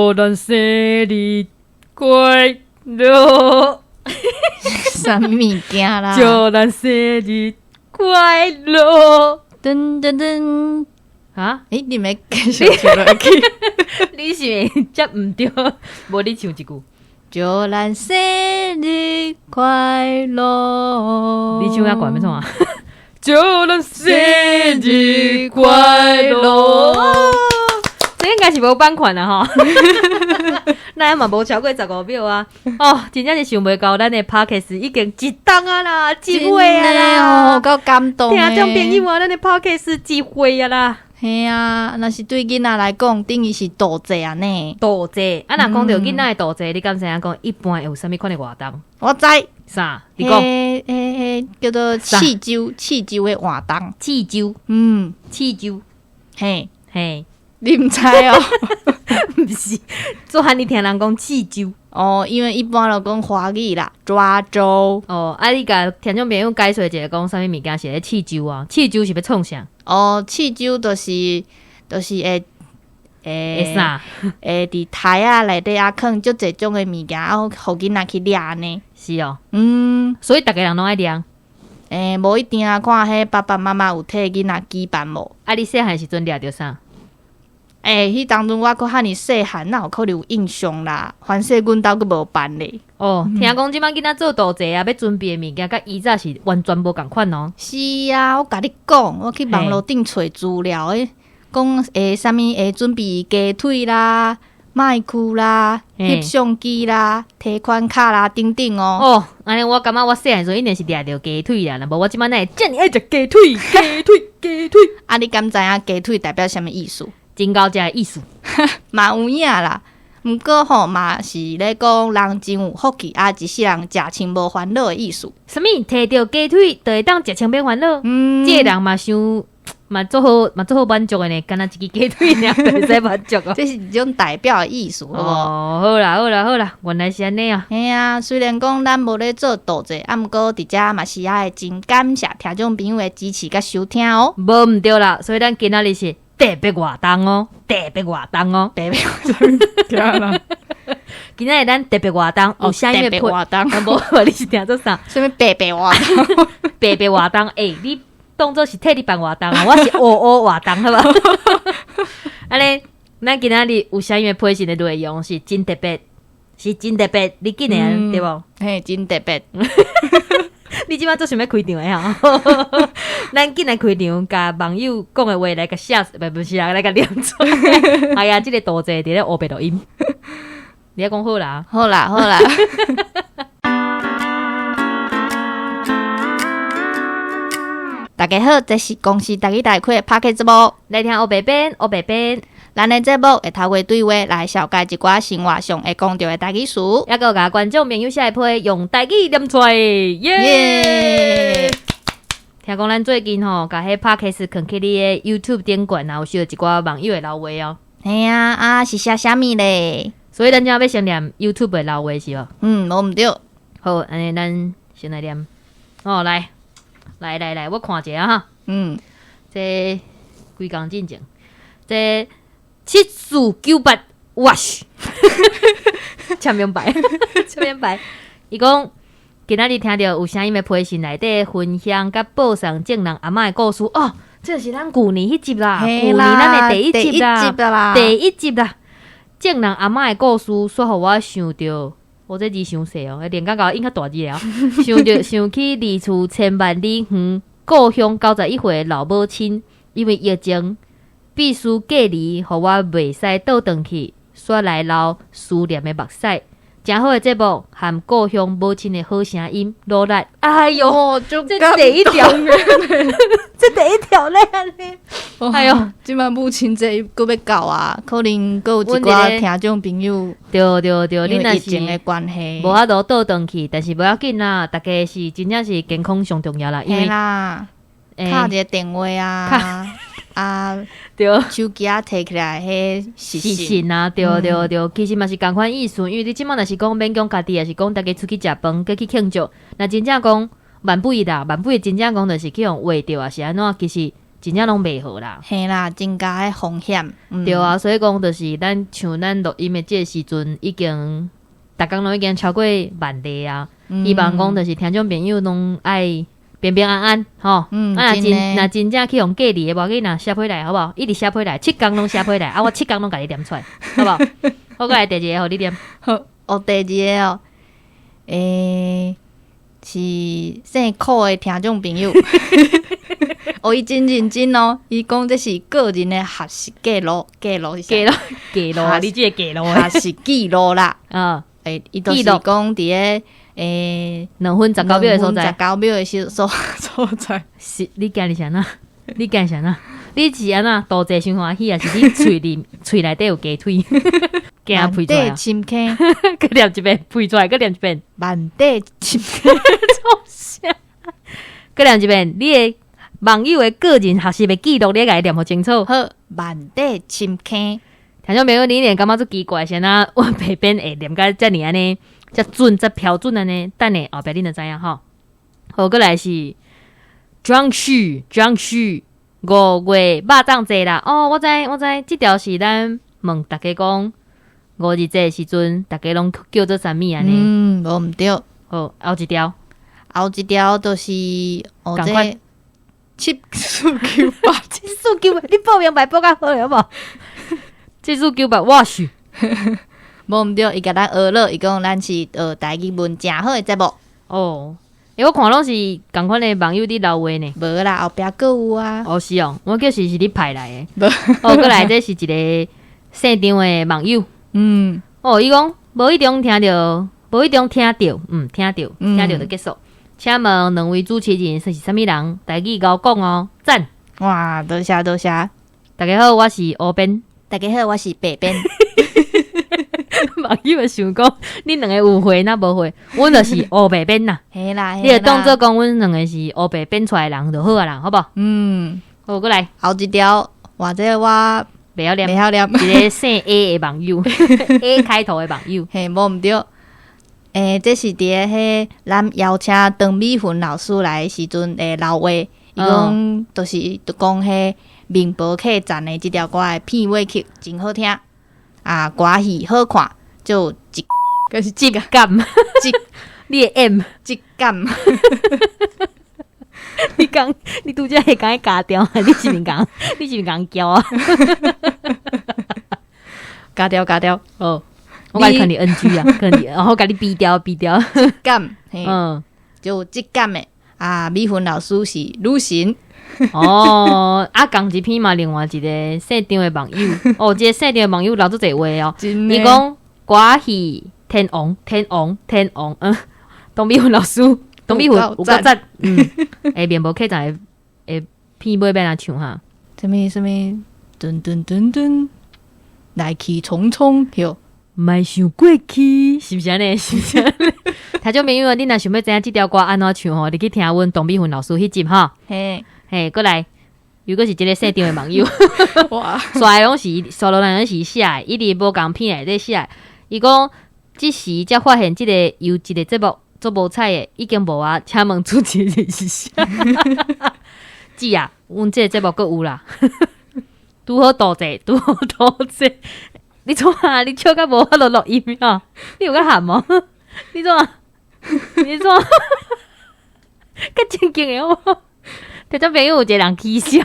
祝咱生日快樂，啥物物件啦？祝咱生日快樂。噔噔噔，啊！欸，你欲繼續唱落去？你是會接毋著？無你唱一句。祝咱生日快樂！你唱遐懸欲創啥？祝咱生日快樂！這應該是無版權啊吼，咱嘛無超過15秒啊！哦，真正是想袂到，咱的 Podcast 已經一冬啊啦，一歲啊啦，哦，夠感動。聽眾朋友啊，咱的 Podcast 一歲啊啦。嘿啊，若是對囡仔來講，等於是度節啊呢。度節啊，若講著囡仔的度節，你敢知影講一般會有啥物款的活動？我知。啥？你講。彼叫做試酒，試酒的活動。試酒。試酒。嘿，嘿。你毋知哦？毋是，做漢你聽人講試酒。哦，因為一般都講華語啦，抓周。哦，啊，你共聽眾朋友解說一下，講啥物物件是咧試酒啊？試酒是欲創啥？哦，試酒就是會會啥？會佇台仔內底啊，囥足濟種的物件，啊，予囡仔去掠呢。是哦。所以逐家人攏愛掠。欸，無一定啊，看彼爸爸媽媽有替囡仔舉辦無？啊，你細漢時陣掠著啥？欸，彼當陣我閣遐爾細漢，哪有可能有印象啦？反正阮兜閣無辦咧。哦，聽講這擺囡仔做度節啊，欲準備的物件，佮以早是完全無仝款哦。是啊，我共你講，我去網路頂揣資料，欸，講欸，啥物會準備雞腿啦、麥克啦、翕相機啦、提款卡啦等等哦。哦，按呢我感覺我細漢時陣一定是掠著雞腿啦，若無我這擺哪會遮爾愛食雞腿？雞腿，雞腿。啊，你敢知影雞腿代表啥物意思？真𠢕食的意思。嘛有影啦。毋過吼，嘛是咧講人真有福氣啊，一世人食穿無煩惱的意思。啥物？提著雞腿就會當食穿免煩惱？這个人嘛傷嘛足好嘛足好滿足的呢，干焦一支雞腿爾就會使滿足哦。這是一種代表的意思，好無？哦，好啦好啦好啦，原來是按呢啊。嘿啊，雖然講咱無咧做度節，啊，毋過佇遮嘛是愛真感謝聽眾朋友的支持佮收聽哦。無毋對啦，所以咱今仔日是特別活動哦，特別活動哦，特別活動。今仔日咱特別活動有啥物特別活動？無，你是聽做啥？啥物白白活動？白白活動，欸，你當做是替你辦活動啊？我是烏烏活動，好無？按呢，咱今仔日有啥物配信的內容是真特別，是真特別，你記得對無？嘿，真特別。你這擺做想欲開場的吼？咱緊來開場，共網友講的話來共寫，不是啊，來共念出來。哎呀，這个度節佇咧烏白錄音。你愛講好啦，好啦，好啦。大家好，這是公視台語台開的 Podcast 節目，來聽烏白編，烏白編。咱的節目會透過對話來紹介一寡生活上會講著的台語詞，猶閣有共觀眾朋友寫的批用台語念出來，耶！聽講咱最近吼，共彼 Podcast 囥去你的 YouTube 頂懸啊，有收著一寡網友的留話哦。嘿啊，啊是寫啥物咧？所以咱這欲先念 YouTube 的留話是無？嗯，無毋對。好，按呢咱先來念。哦，來，來來來，我看一下哈。這幾工進前，這7498 wash，簽名牌，簽名牌。伊講今仔日聽著有聲音的批信內底分享佮報送證人阿嬤的故事哦，這是咱舊年彼集啦，舊年咱的第一集啦，第一集啦。證人阿嬤的故事，煞予我想著，我這字傷細哦，連甲𠢕印較大字哦。想著想起離厝千萬里遠，故鄉91歲老母親，因為疫情必須隔離，予我袂使倒轉去，煞來流思念的目屎。誠好的節目，含故鄉母親的好聲音，努力。哎喲，這第一條，這第一條咧。哎喲，這擺母親節閣欲到啊，可能閣有一寡聽眾朋友，對對對，因為疫情的關係，無法度倒轉去，但是無要緊啦，大家是真正是健康上重要啦。因為啦，敲一个電話啊。啊，對，手機仔提起來，彼視訊啊，對對對，其實嘛是仝款意思，因為你這擺若是講勉強家己，抑是講大家出去食飯，閣去慶祝，若真正講萬不一啦，萬不一真正講就是去予畫著，抑是按怎，其實真正攏袂好啦。嘿啦，增加彼風險。對啊，所以講就是咱像咱錄音的這個時陣，已經逐工攏已經超過萬例啊。希望講就是聽眾朋友攏愛平平安安吼。啊，若真若真正去予隔離的，無要緊，若寫批來好無？一直寫批來，7工攏寫批來，啊，我7工攏共你念出來，好無？好，過來第二個，予你念。好，哦，第二個哦，是姓柯的聽眾朋友，哦，伊真認真哦，伊講這是個人的學習記錄，記錄是啥？記錄，記錄，你這個記錄，學習記錄啦。伊就是講佇咧2分19秒的所在， 19秒的所在。是，你驚是啥？你驚啥？你是按怎多濟傷歡喜，抑是你喙裡喙內底有雞腿？驚噴出來啊！深坑，閣念一遍，噴出來，閣念一遍。萬底深坑，創啥？閣念一遍，你的網友的個人學習的記錄，你共伊念予清楚。好，萬底深坑。聽眾朋友，你一定感覺足奇怪，啥若阮白編會念甲遮爾按呢，遮準、遮標準按呢？等下後壁恁就知影吼。好，閣來是張旭，張旭5月肉粽節啦。哦，我知，我知，這條是咱問大家講五日節的時陣，大家攏叫做啥物按呢？嗯，無毋對。好，後一條，後一條就是哦，仝款7498，7498，你報名牌報較好好無？7498，我是無毋對，伊共咱學了，伊講咱是學台語文誠好的節目。哦，欸，我看攏是仝款的網友佇留話呢。無啦，後壁閣有啊。哦，是哦，我叫是你派來的。哦，閣來這是一個姓張的網友。哦，伊講無意中聽著，無意中聽著，聽著，聽著就結束。請問兩位主持人是啥物人？台語𠢕講哦，讚。哇，多謝多謝。大家好，我是烏編。大家好，我是白編。網友會想講，恁兩個有會若無會，阮就是烏白編啦。嘿啦，你就當做講阮兩個是烏白編出來的人就好啊啦，好無？好，閣來。後一條，或者我袂曉念，袂曉念。一個姓 A 的網友，A 開頭的網友。嘿，無毋對。這是佇咧彼咱邀請張美芬老師來的時陣的留話，伊講就是就講彼麵包客棧的這條歌的片尾曲真好聽，啊，歌戲好看，就一，閣是質感，質，你的 M 質感。你講，你拄才會講加調，你是毋是講？你是毋是講叫啊？加調加調。哦，我共你看你 NG 啊，看你，然後共你嗶掉嗶掉。質感，就質感的啊，美芬老師是女神。哦，啊，仝一篇嘛，另外一個姓張的網友，哦，這個姓張的網友留足濟話哦。伊講歌戲天王，天王，天王，董美芬老師，董美芬有夠讚，欸，麵包客棧的片尾欲按怎唱哈？啥物啥物？噔噔噔噔，來去匆匆，哟，莫想過去，是毋是按呢？是毋是按呢？聽眾朋友啊，你若想欲知影這條歌按怎唱吼，你去聽阮董美芬老師彼集吼。嘿，嘿，閣來，如果是這個姓張的網友，哇，煞攏是煞落來攏是寫的，伊佇無仝片內底寫的。伊講這時才發現這個優質的節目足無彩的，已經無啊，請問主持人是啥？姊啊，阮這個節目閣有啦。拄好多謝，拄好多謝。你創啥？你笑甲無法度錄音啊？你有較含無？你創啥？你創啥？較正經的好無？聽眾朋友有一個人起笑，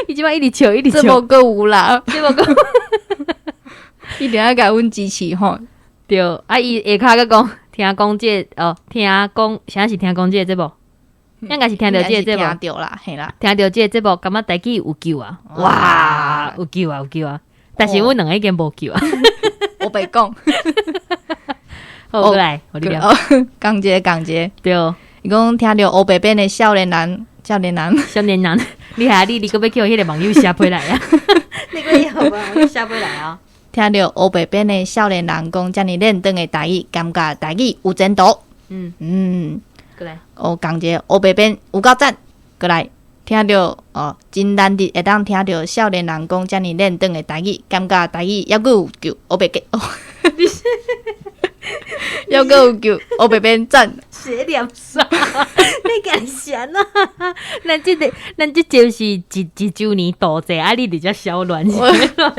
伊這擺一直笑，一直笑。這無閣有啦，這無閣一定愛共阮支持吼。對，啊，伊下跤閣講，聽講這個哦，聽講啥是聽講這個節目？應該是聽著這個節目。聽著啦，嘿啦，聽著這個節目，感覺台語有救啊！哇，有救啊，有救啊！但是阮兩個已經無救啊。我白講。好，閣來，予你念。仝一个，仝一個。對。伊講聽著烏白編的少年人，少年人，少年人，你下你你閣欲叫彼個網友寫批來啊？你閣欲予網友寫批來啊？聽著烏白編的少年人講遮爾輪轉的台語，感覺台語有前途。閣來。哦，仝一個烏白編有夠讚，閣來聽著哦，真難得會當聽著少年人講遮爾輪轉的台語，感覺台語猶閣有救。烏白講。猶閣有叫烏白變讚。寫念啥？你敢想啊？咱這個，咱這就是一一週年度者，啊！你佇遮小亂。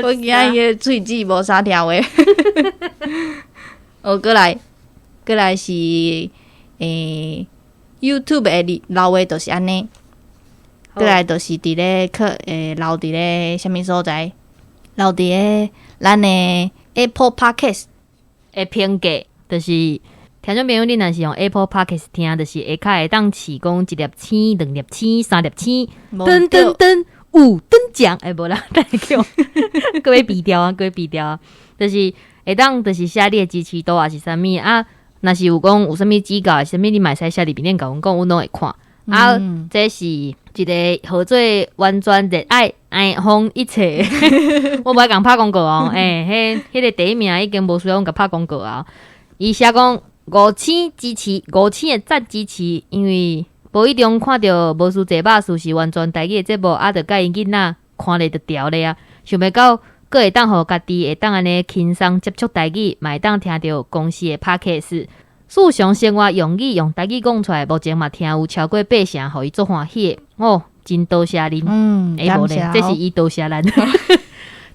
我今仔日喙齒無啥調的。哦，過來，過來是YouTube 的留話就是按呢。過來就是佇咧課留佇咧啥物所在？留佇咧咱的 Apple Podcast 的評價，就是聽眾朋友，你若是用 Apple Podcast 聽，就是下跤會當試講一粒星、兩粒星、三粒星，噔噔噔，五等獎，欸，無啦，等下叫，閣欲比掉啊，閣欲比掉啊，就是會當就是寫你的支持度啊是啥物啊？若是有講有啥物指教，啥物你嘛會使寫佇面頂共阮講，阮攏會看。啊，這是一個號做完全熱愛愛風一切，我無愛共拍廣告哦。欸，彼彼個第一名已經無需要阮共拍廣告啊。伊寫講五星支持，五星的讚支持，因為無意中看著無事坐肉事是完全台語的節目，啊，著佮𪜶囡仔看咧就牢咧啊，想袂到閣會當予家己會當按呢輕鬆接觸台語，嘛會當聽著公視的 Podcast。日常生活用語用台語講出來，目前嘛聽有超過八成，予伊足歡喜的哦，真多謝恁。欸，無咧，這是伊多謝咱，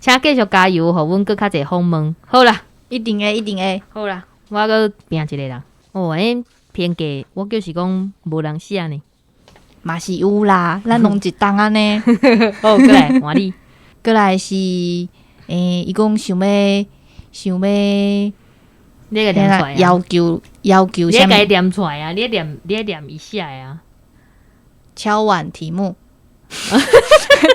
請繼續加油，予阮閣較濟訪問。好啦，一定會，一定會。好啦，我閣拼一個人。哦，欸，評價我就是講無人寫呢，嘛是有啦，咱攏一冬按呢。好，過來換你。過來是，欸，伊講想欲想欲。你共念出來啊？要求要求，你共念出來啊！你念你念伊寫的啊！敲碗題目，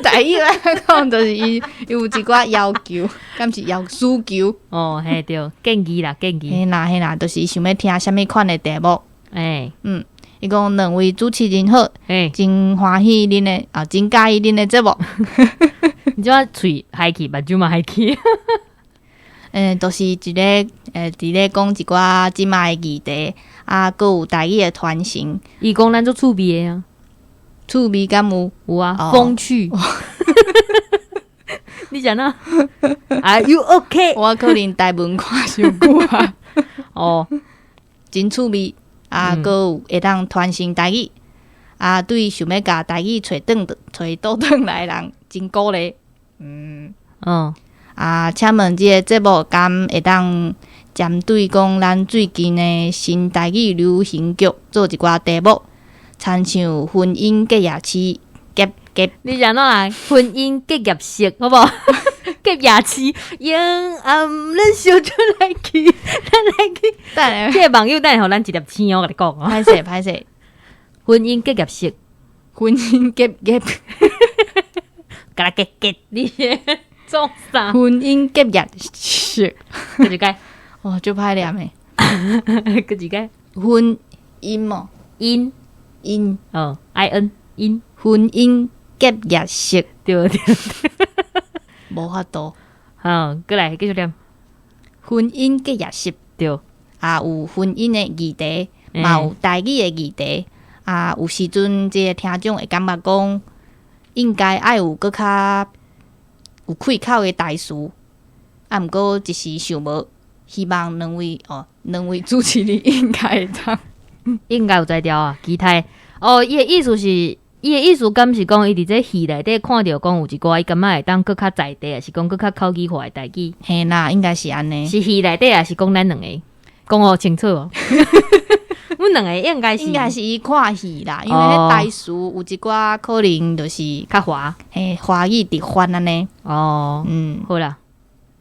台語來講就是伊有一寡要求，敢是要需求？哦，嘿對，建議啦，建議。嘿啦嘿啦，就是伊想欲聽啥物款的題目。欸，伊講兩位主持人好，真歡喜恁的啊，真佮意恁的節目。你這喙害去，目睭嘛害去。欸，就是一个佇咧講一寡這擺的議題，啊，閣有台語的傳承。伊講咱足趣味的啊，趣味敢有？有啊，風趣。你講哪？Are you OK？我可能台文看傷久啊。哦，真趣味啊，閣有會當傳承台語啊，對想欲共台語揣轉揣倒轉來的人，真鼓勵。啊，請問這个節目敢會當針對講咱最近的新台語流行曲做一寡題目，親像婚姻結業式、結結，你講哪來？婚姻結業式，好無？結業式，永暗咱相出來去，咱來去。等下，這个網友等下予咱一粒星，我共你講哦。歹勢歹勢，婚姻結業式，婚姻結業，共來結結，你創啥？婚姻結業式，閣一擺，哦，足歹念的。閣一擺，婚姻哦，姻姻哦，I N 姻，婚姻結業式，對對，無法度。好，過來繼續念。婚姻結業式，對，啊，有婚姻的議題，嘛有台語的議題，啊，有時陣這个聽眾會感覺講，應該愛有閣較有開口的台詞，啊，毋過一時想無，希望兩位哦，兩位主持人應該會當，應該有才調啊。其他哦，伊的意思是，伊的意思敢是講，伊佇這戲內底看著講有一寡，伊感覺會當閣較在地，還是講閣較口語化的台語？嘿啦，應該是按呢。是戲內底，還是講咱兩個？講予清楚哦。阮兩個應該是應該是伊看戲啦，因為彼台詞有一寡可能就是較華，嘿，華語直翻按呢。哦，好啦。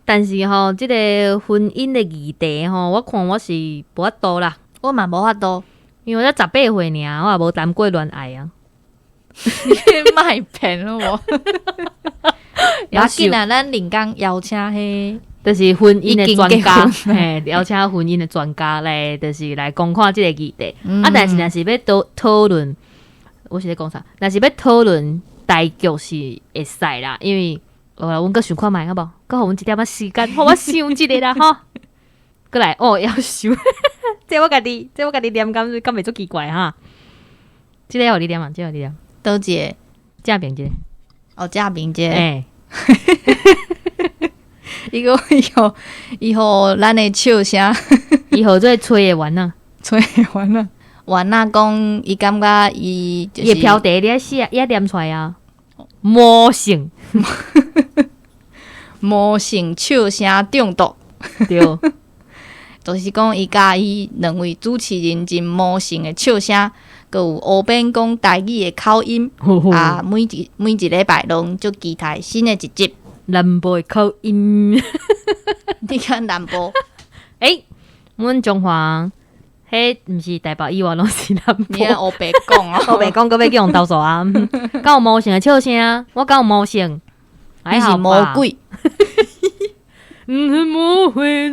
但是吼，這個婚姻的議題吼，我看我是無法度啦。我嘛無法度，因為我才十八歲爾，我也無談過戀愛啊。你莫騙好無？要緊啊，咱另工邀請彼，就是婚姻的專家，嘿，邀請婚姻的專家來，就是來講看這個議題。啊，但是若是欲討討論，我是咧講啥？若是欲討論大局是會使啦，因為好啦，阮閣想看覓好無？閣予阮一點仔時間，予我想一下啦吼。閣來哦，要想，這我家己，這我家己念，敢敢袂足奇怪哈？這個予你念啊，這個予你念。佗一个？正邊這個。哦，正邊這個。欸。伊講伊予咱的笑聲，伊號做吹的丸仔，吹的丸仔。丸仔講伊感覺伊就是伊的標題你愛寫，伊愛念出來啊。魔性，魔性笑聲中毒，對，就是講伊佮意兩位主持人真魔性的笑聲，閣有烏邊講台語的口音，啊，每一禮拜攏足期待新的一集。南部的口音，你看南部，欸，阮中華，彼毋是台北以外攏是南部。你愛烏白講啊，烏白講，閣欲去予投訴啊？敢有魔性的笑聲？我敢有魔性？你是魔鬼。嗯，魔鬼。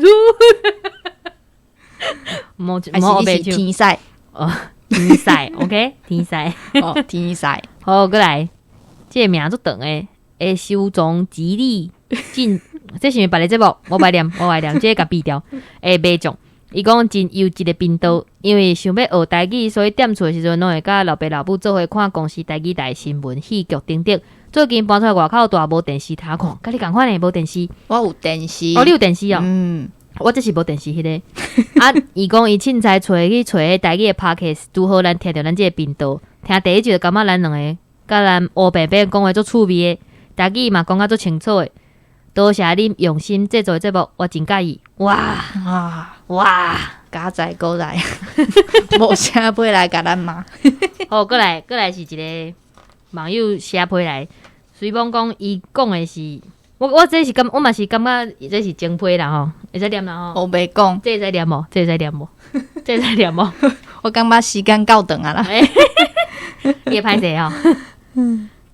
魔還是你是天使？哦，天使，OK，天使，哦，天使。好，閣來，這个名足長的，會收藏吉利進，這是毋是別个節目？我袂念，我袂念，這个共嗶掉。會袂中，伊講真優質的頻道，因為想欲學台語，所以踮厝的時陣攏會佮老爸老母做伙看公視台語台新聞、戲劇等等。最近搬出來外口住，無電視通看，佮你仝款呢，無電視。我有電視。哦，你有電視哦。嗯。我這是無電視彼个。啊，伊講伊凊彩揣去揣彼台語的 podcast，拄好咱聽著咱這个頻道，聽第一集就感覺咱兩个佮咱烏白白講話足趣味的，台語嘛講甲足清楚的。多謝恁用心製作的節目，我真佮意。哇哇哇！加載過來，無寫批來共咱罵。好，閣來閣來是一个網友寫批來，雖罔講伊講的是。我這是感，我嘛是感覺這是精批啦吼，會使念啦吼。烏白講，這會使念無？這會使念無？這會使念無？我感覺時間夠長啊啦。伊會歹勢吼。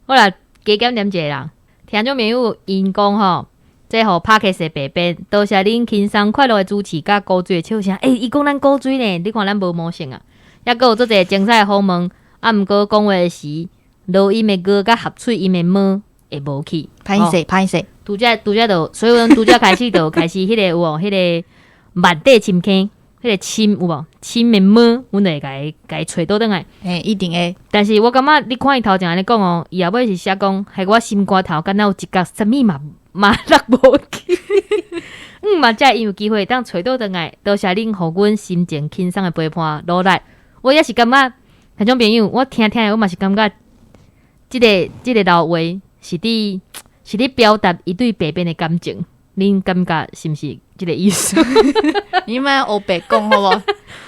好啦，加減念一个啦。聽眾朋友𪜶講吼，這予 Podcast 的白編，多謝恁輕鬆快樂的主持，佮古錐的笑聲。欸，伊講咱古錐呢，你看咱無魔性啊。抑閣有足濟精彩的訪問，啊，毋過講話時，濁音的濁佮合喙音的無會無去。歹勢歹勢。拄才拄才就，所以阮拄才開始就開始彼个有無？彼个萬底深坑，彼个深有無？深的無，阮就會共伊揣倒轉來。嘿，一定會。但是我感覺你看伊頭前按呢講哦，伊後尾是寫講，害我心肝頭敢若有一角啥物嘛嘛落無去。嗯嘛，才會有機會當揣倒轉來，多謝恁予阮心情輕鬆的陪伴努力。我也是感覺，聽眾朋友，我聽聽，我嘛是感覺，這个老話是佇表達伊對白編的感情，恁感覺是毋是這个意思？你莫烏白講好無？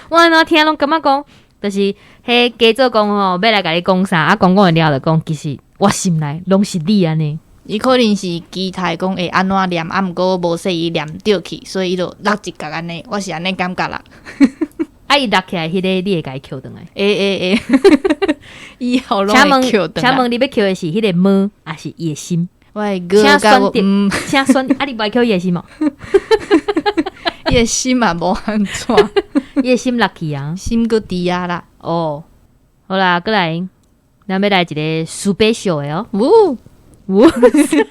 我按怎聽攏感覺講，就是彼假做講吼，欲來共你講啥，啊講講完了就講，其實我心內攏是你按呢。伊可能是期待講會按怎念，啊毋過無說伊念著去，所以伊就落一角按呢。我是按呢感覺啦。啊，伊落起來彼个，你會共伊抾轉來？會會會，以後攏會抾轉來。請問你欲抾的是彼个無，抑是伊的心？我會請選擇，請選，啊！你無愛抾伊的心哦？伊的心嘛無按怎，伊的心落去啊，心閣佇遐啦。哦，好啦，閣來，咱欲來一個 special 的哦。嗚嗚，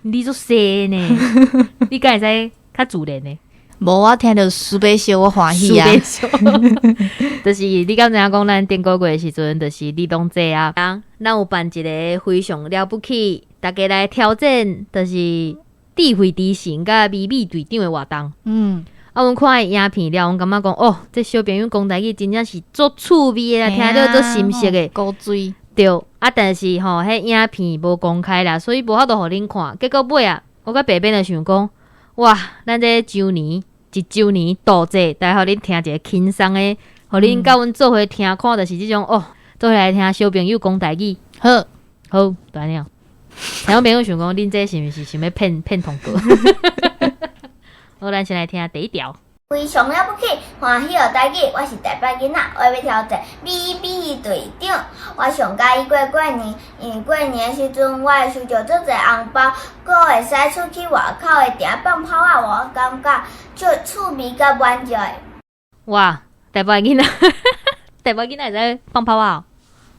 你足衰呢？你敢會使較自然呢？無，我聽著 special 我歡喜啊。就是你敢知影講，咱頂個月的時陣，就是兒童節啊，咱有辦一个非常了不起，大家來挑戰，就是智慧之神佮美美隊長的活動。啊，阮看伊影片了，阮感覺講，哦，這小朋友講台語真正是足趣味的啦，聽著足心適的。古錐。對，啊，但是吼，彼影片無公開啦，所以無法度予恁看。結果尾啊，我佮白編就想講，哇，咱這周年一周年度節，來予恁聽一个輕鬆的，予恁佮阮做伙聽看，就是這種哦，做伙來聽小朋友講台語。好，好，就按呢。聽眾朋友想講，恁這是毋是想欲騙騙通告？好，咱先來聽第一條。非常了不起，歡喜學台語，我是台北囡仔，我欲挑戰美美隊長。我上佮意過過年，因為過年的時陣，我會收著足濟紅包，閣會使出去外口會定放炮仔，我感覺足趣味佮滿足的。哇，台北囡仔，台北囡仔會使放炮仔？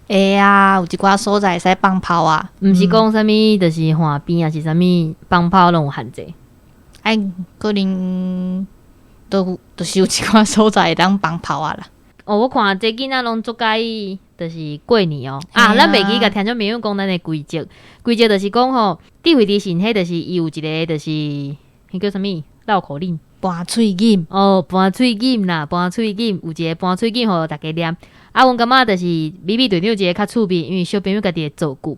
會啊，有一寡所在會使放炮仔。毋是講啥物，就是岸邊抑是啥物放炮攏有限制。哎，可能。都就是有一寡所在會當放炮仔啦。哦，我看這囡仔攏足佮意，就是過年哦。啊，咱袂記共聽眾朋友講咱的規則，規則就是講吼，智慧之神彼就是伊有一个就是，彼叫啥物繞口令。盤喙吟。哦，盤喙吟啦，盤喙吟，有一个盤喙吟予大家念。啊，阮感覺就是美美隊長一个較趣味，因為小朋友家己會造句。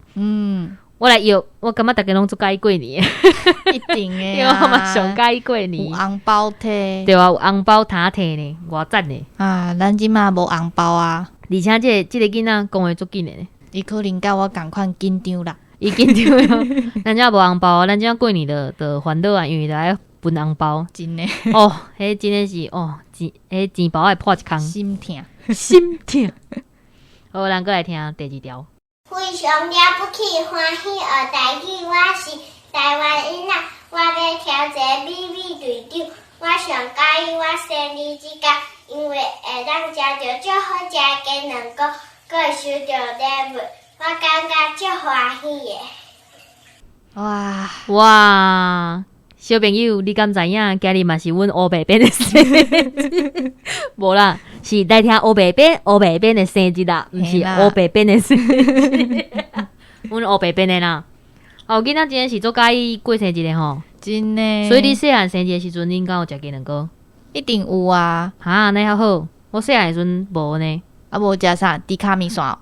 我來約，我感覺逐家攏足佮意過年。一定的。因為我嘛上佮意過年。有紅包摕。對啊，有紅包通摕呢，偌讚呢。啊，咱這馬無紅包啊。而且這個囡仔講話足緊的呢。伊可能佮我仝款緊張啦。伊緊張咯。咱遮無紅包，咱遮過年就煩惱啊，因為著愛分紅包。真的。哦，彼真的是哦，錢，彼錢包愛破一空。心疼。心疼。好，咱閣來聽第二條。非常了不起，歡喜學台語，我是台灣囡仔，我欲挑戰美美隊長。我上佮意我生日這工，因為會當食著足好食的雞卵糕，閣會收著禮物，我感覺足歡喜的。哇哇！小朋友，你敢知影？今日嘛是阮烏白變的生日？無啦，是來聽烏白變烏白變的生日啦，毋是烏白變的生日。阮烏白變的啦。哦，囡仔真的是足佮意過生日的吼，真的。所以你細漢生日的時陣，恁敢有食雞卵糕？一定有啊！哈，按呢較好。我細漢的時陣無呢。啊，無食啥？豬跤麵線？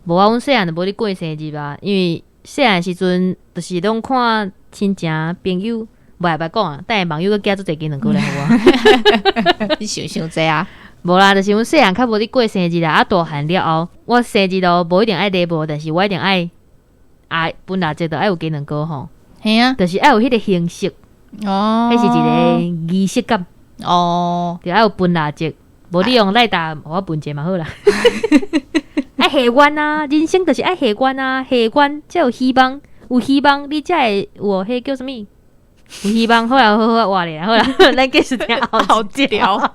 無啊，阮細漢就無咧過生日吧，因為細漢時陣就是攏看親情朋友。袂袂講啊，等下網友閣寄足濟雞卵糕來予我。你想傷濟啊？無啦，就是阮細漢較無咧過生日啦。啊，大漢了後，我生日都無一定愛禮物，但是我一定愛啊，分蠟燭就愛有雞卵糕吼。嘿啊，就是愛有彼個形式。哦，彼是一個儀式感。哦，就愛有分蠟燭，無你用 lighter 予我分一下嘛好啦。愛許願啊，人生就是愛許願啊，許願才有希望，有希望你才會有彼叫啥物？有希望，好啦，好好，活咧，好啦，咱繼續聽後一條。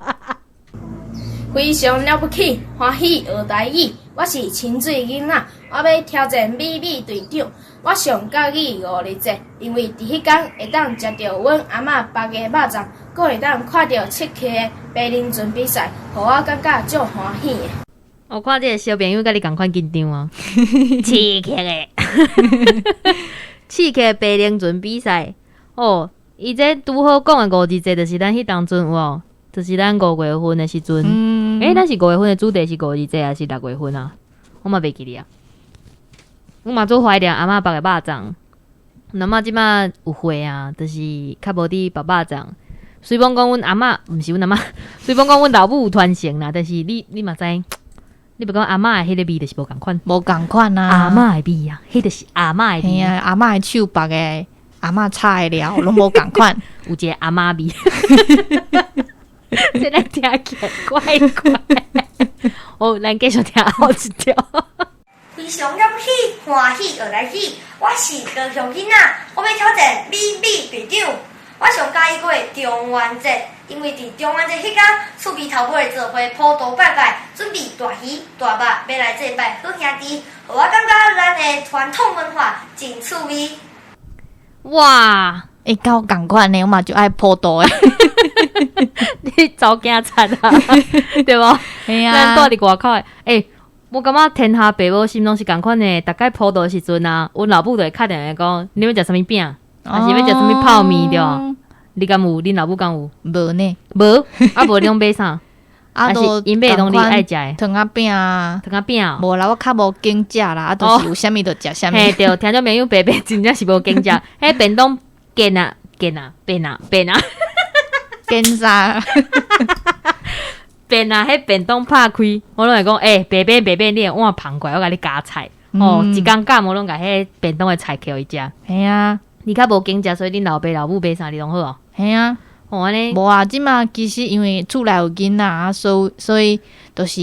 非常了不起，歡喜學台語。我是清水囡仔，我欲挑戰美美隊長。我上佮意五日節，因為佇彼工會當食著阮阿嬤包的肉粽，閣會當看著七溪的白龍船比賽，予我感覺足歡喜的。我看這個小朋友佮你仝款緊張啊，刺激的，刺激白龍船比賽哦。伊這拄好講的五日節，就是咱彼當陣有無？就是咱五月份的時陣。欸，咱是五月份的主題是五日節，還是六月份啊？我嘛袂記得啊。我嘛足懷念阿嬤包的肉粽。阿嬤這馬有歲啊，就是較無佇包肉粽。雖罔講阮阿嬤，毋是阮阿嬤，雖罔講阮老母有傳承啦，但是你嘛知，你袂講阿嬤的彼个味就是無仝款，無仝款啊！阿嬤的味啊，彼就是阿嬤的味。啊，阿嬤的手縛的。阿嬤炒的料攏無仝款，有一个阿嬤味，這來聽起來怪怪。哦，咱繼續聽後一條。非常了不起，歡喜學台語。我是高雄囡仔，我欲挑戰美美隊長。我上佮意過中元節，因為佇中元節彼工，厝邊頭尾做伙普渡拜拜，準備大魚大肉，欲來祭拜好兄弟，予我感覺咱的傳統文化真趣味。哇！欸，佮我仝款呢，我嘛就愛普渡的。你查某囝賊啊，對無？嘿啊，咱住佇外口的，欸，我感覺天下爸母心攏是仝款的。逐擺普渡的時陣啊，阮老母就會敲電話講，你欲食啥物餅，還是欲食啥物泡麵對無？你敢有？恁老母敢有？無呢？無？啊無你攏買啥？啊，都𪜶買攏你愛食的糖仔餅啊，糖仔餅。無啦，我較無揀食啦，啊，就是有啥物就食啥物。嘿，對，聽眾朋友爸爸真正是無揀食，彼便當煎啊煎啊變啊變啊，煎啥？變啊！彼便當拍開，我攏會講，欸，爸爸爸爸，你的碗捧過來，我共你加菜。哦，一工減我攏共彼便當的菜摕予伊食。嘿啊，你較無揀食，所以恁老爸老母買啥你攏好哦。嘿啊。哦，按呢？無啊，這馬其實因為厝內有囡仔啊，所以就是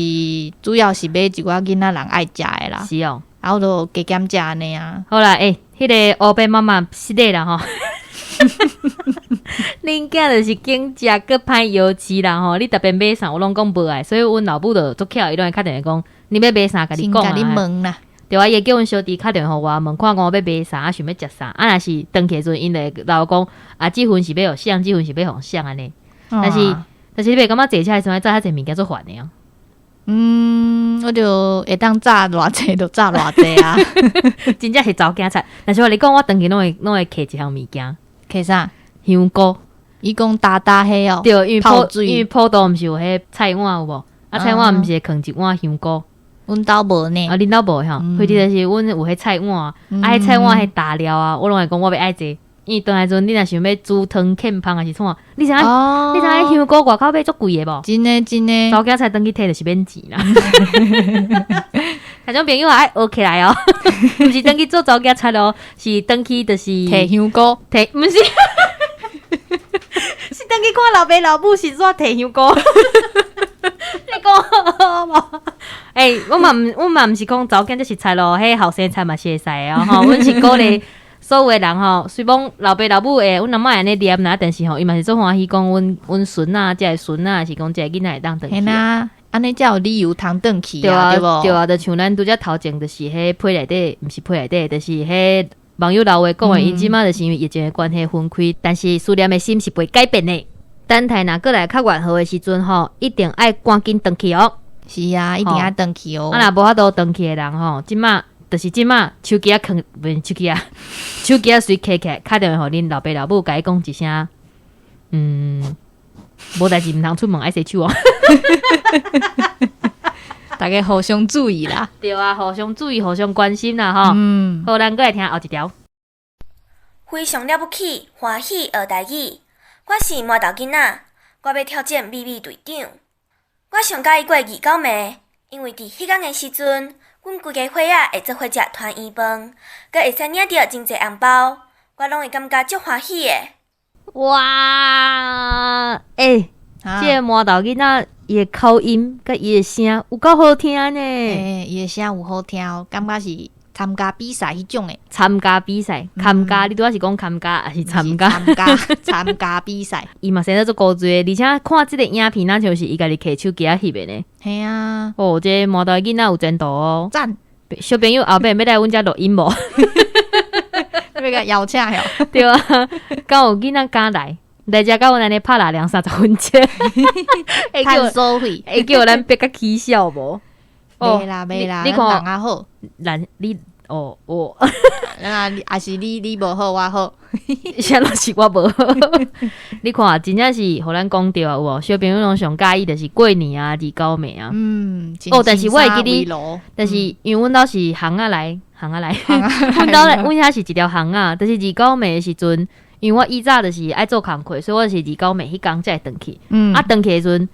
主要是買一寡囡仔人愛食的啦。是哦，啊，我就加減食按呢啊。好啦，欸，彼个烏白媽媽失禮啦吼。恁囝就是揀食，閣歹搖市啦吼。你特別買啥，我攏講無愛，所以阮老母就足巧，伊攏會敲電話講，你欲買啥，共你講啊。先共你問啦。對啊，伊會叫阮小弟敲電話予我問，看講我欲買啥，啊想欲食啥。啊，若是轉去的時陣，𪜶就會老講，啊，這份是欲予誰，這份是欲予誰按呢。但是，但是你袂感覺坐車的時陣，載遐濟物件足煩的啊？嗯，我就會當炸偌濟就炸偌濟啊。真正是查某囝賊。但是我共你講，我轉去攏會揢一項物件。揢啥？香菇。伊講焦焦彼哦。對，因為普渡毋是有彼菜碗有無？啊，菜碗毋是會囥一碗香菇。阮兜無呢。啊，恁兜無吼？反正就是阮有彼菜碗，啊，彼菜碗彼焦料啊，我攏會講我欲愛這。因為轉來陣，你若想欲煮湯欠芳抑是創，你知影？你知影香菇外口買足貴的無？真的真的。查某囝菜轉去提就是免錢啦。聽眾朋友愛學起來哦，毋是轉去做查某囝菜哦，是轉去就是提香菇，提毋是，是轉去看老爸老母是怎提香菇。你講無？欸，我嘛毋是講查某囝才是菜咯，彼後生菜嘛是會使的哦。吼，阮是鼓勵所有的人吼，雖罔老爸老母會，阮阿嬤會按呢念啦，但是吼，伊嘛是足歡喜講阮孫仔，這个孫仔，是講這个囡仔會當轉去。嘿啦，按呢才有理由通轉去啊，對無？對啊，就像咱拄才頭前就是彼批內底，毋是批內底，就是彼網友留話講的，𪜶這馬就是因為疫情的關係分開，但是思念的心是袂改變的。等待若閣來較緩和的時陣吼，一定愛趕緊轉去哦。是啊，一定愛轉去哦。啊，若無法度轉去的人吼，這馬就是這馬手機仔囥，毋是手機仔，手機仔隨揢起來，敲電話予恁老爸老母，共伊講一聲，無代誌毋通出門，愛洗手哦。大家互相注意啦。對啊，互相注意，互相關心啦，吼。好，咱閣來聽後一條。非常了不起，歡喜學台語。我是饃頭囡仔，我欲挑戰美美隊長。我上佮意過二九暝，因為佇彼工的時陣，阮規家伙仔會做伙食團圓飯，閣會使領著真濟紅包，我攏會感覺足歡喜的。哇！欸，這个饃頭囡仔伊的口音佮伊的聲有夠好聽呢。欸，伊的聲有好聽哦，感覺是參加比賽彼種的。參加比賽，參加，你拄仔是講參加抑是參加？參加參加比賽。伊嘛生得足古錐的，而且看這个影片，若像是伊家己提手機仔翕的呢。嘿啊。哦，這个饃頭囡仔有前途哦。讚。小朋友後擺欲來阮遮錄音無？欲共邀請喲。對啊，敢有囡仔敢來？來遮佮阮按呢拍拉兩三十分鐘。趁所費，會叫咱別佮起笑無？袂啦袂啦，你看人較好。咱你哦我，啊，抑是你無好，我好。啥攏是我無好。你看，真正是予咱講著啊，有無？小朋友攏上佮意就是過年啊，二九暝啊。哦，但是我會記得，但是因為阮兜是巷仔內，巷仔內，阮兜阮遐是一條巷仔，就是二九暝的時陣，因為我以早就是愛做工課，所以我是二九暝彼工才會轉去。啊，轉去的時陣，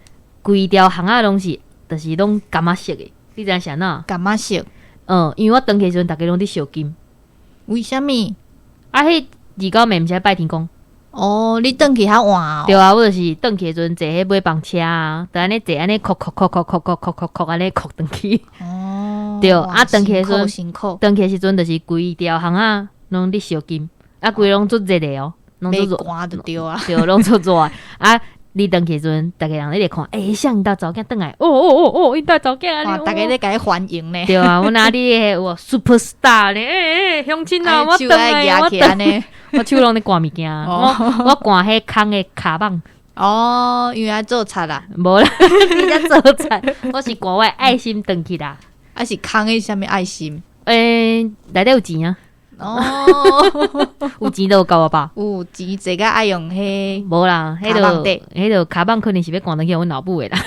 規條巷仔攏是，就是攏柑仔色的。你知影是按怎？柑仔色。嗯，因為我轉去的時陣，逐家攏佇燒金。為啥物？啊，彼二九暝毋是愛拜天公？哦，你轉去較晚哦。對啊，我就是轉去的時陣坐彼尾班車啊，就按呢坐按呢，哭哭哭哭哭哭哭哭哭按呢哭轉去。哦。對，啊，轉去的時陣，辛苦。轉去的時陣就是規條巷仔攏佇燒金，啊，規攏足熱的哦，攏足熱。寒就對啊。對，攏足熱的啊。你轉去的時陣，逐家人咧看，欸，啥𪜶兜查某囝轉來，哦哦哦哦，𪜶兜查某囝啊，逐家咧共伊歡迎呢。對啊，阮阿弟有 super star 呢，欸欸，鄉親啊，我轉來，我轉，我手攏咧掼物件，我掼彼空的跤蠓。哦，因為愛做賊啦，無啦，你才做賊，我是掼我的愛心轉去啦。啊是空的啥物愛心？欸，內底有錢啊。哦，有錢都有夠啊吧？有錢這個愛用彼，無啦，彼个彼个跤蠓可能是欲掼轉去阮老母的啦。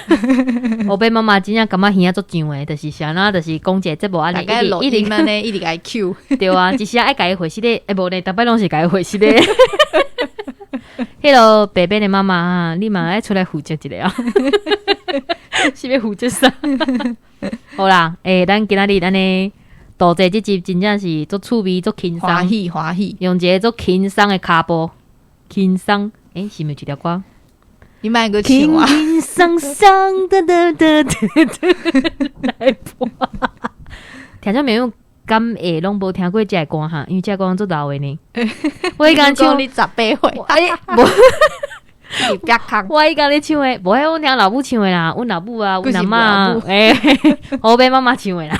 後壁媽媽真正感覺耳仔足脹的，就是啥那，就是講一個節目按呢，一直按呢，一直共伊 cue。對啊，一時愛共伊回息咧，欸無咧，逐擺攏是共伊回息咧。彼个白白的媽媽啊，你嘛愛出來負責一下啊？是欲負責啥？好啦，欸，咱今仔日按呢。度這這集真正是足趣味、足輕鬆，歡喜歡喜，用一個足輕鬆的跤步，輕鬆，欸，是毋是一條歌？你莫閣唱啊！輕輕鬆鬆的的的的來播。聽眾朋友敢會攏無聽過這个歌哈？因為這个歌足老的呢。我彼工唱你十八歲，欸，無。我彼工咧唱的，無彼阮聽老母唱的啦，阮老母啊，阮阿嬤，欸，後壁媽媽唱的啦。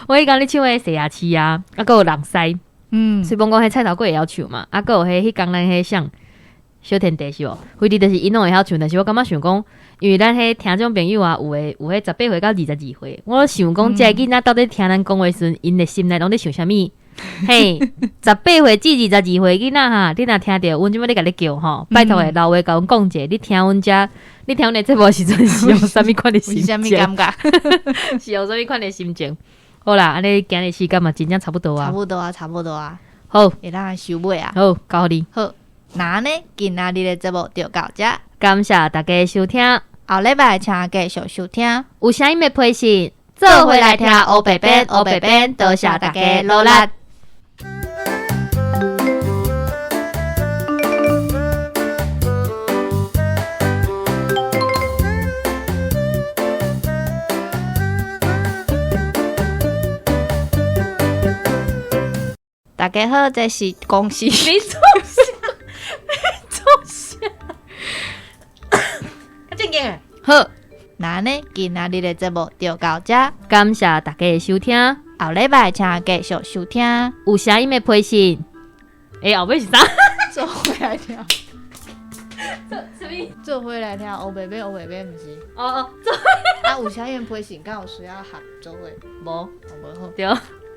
我彼工咧唱的西亞市啊，啊，閣有人師，雖罔講彼菜頭粿會曉唱嘛，啊，閣有彼彼工咱彼啥，小天地是無？非得就是𪜶攏會曉唱，但是我感覺想講，因為咱彼聽眾朋友啊，有的有彼十八歲到22歲，我想講，這个囡仔到底聽咱講話時陣，𪜶的心內攏咧想啥物？嘿，十八歲至22歲囡仔哈，你若聽著阮這擺咧共你叫吼，拜託的，留話共阮講者，你聽阮遮，你聽阮的節目時陣是用啥物款的心情？啥物感覺？是用啥物款的心情？好啦，按呢今日時間嘛，真正差不多啊，差不多啊，差不多啊。好，會當來收尾啊。好，交予你。好，那按呢，今仔日的節目就到這，感謝大家收聽，後禮拜請繼續收聽。有啥物的批信，做伙來聽烏白編，烏白編，多謝大家努力。大家好，這是公司。你做啥？你做啥？較正經。好，那按呢，今仔日的節目就到這，感謝大家的收聽，後禮拜請繼續收聽。有啥物的批信？欸，後尾是啥？做伙來聽。做啥物？做伙來聽，烏白編，烏白編，毋是？哦哦，做。啊，有啥物的批信？敢有需要合做伙？無，無好。對，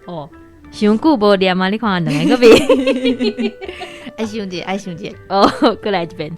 哦。傷久無念啊！你看兩个閣袂？愛想者，愛想者。哦，閣來一遍。